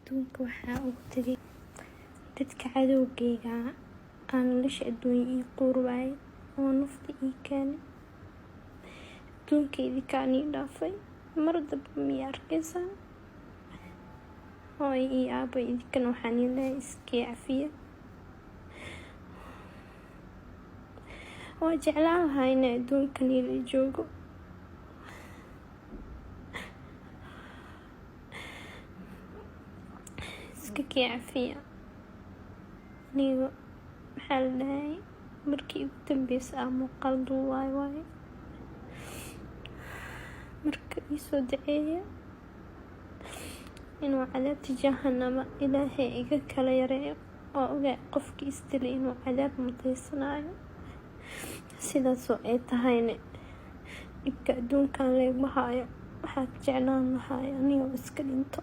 Adduunka waxaa ugu tagay dadka cadowgeyga aan nolosha adduunya ii quur waayay oo nafta ii keenay. Adduunka idinkaan ii dhaafay, mar dambe miyaa arkaysaan? Hooyo iyo aabo, idinkana waxaan ii leeyahay iskii cafiya. Waa jeclaan lahaa inaa adduunkan ila joogo. Iska kii cafiya. Aniga maxaa la dhahay, markii ugu dambeysay aan muuqaal duubayo waaye. Marka iisoo duceeya inuu cadaabta jahanama Ilaahay iga kala yareeyo. Oo ogahay qofkii is dilay inuu cadaab mutaysanayo. Sidaasoo ay tahayna dhibka adduunkan leegma haayo. Waxaa jeclaan lahaa anigoo iska dhinto.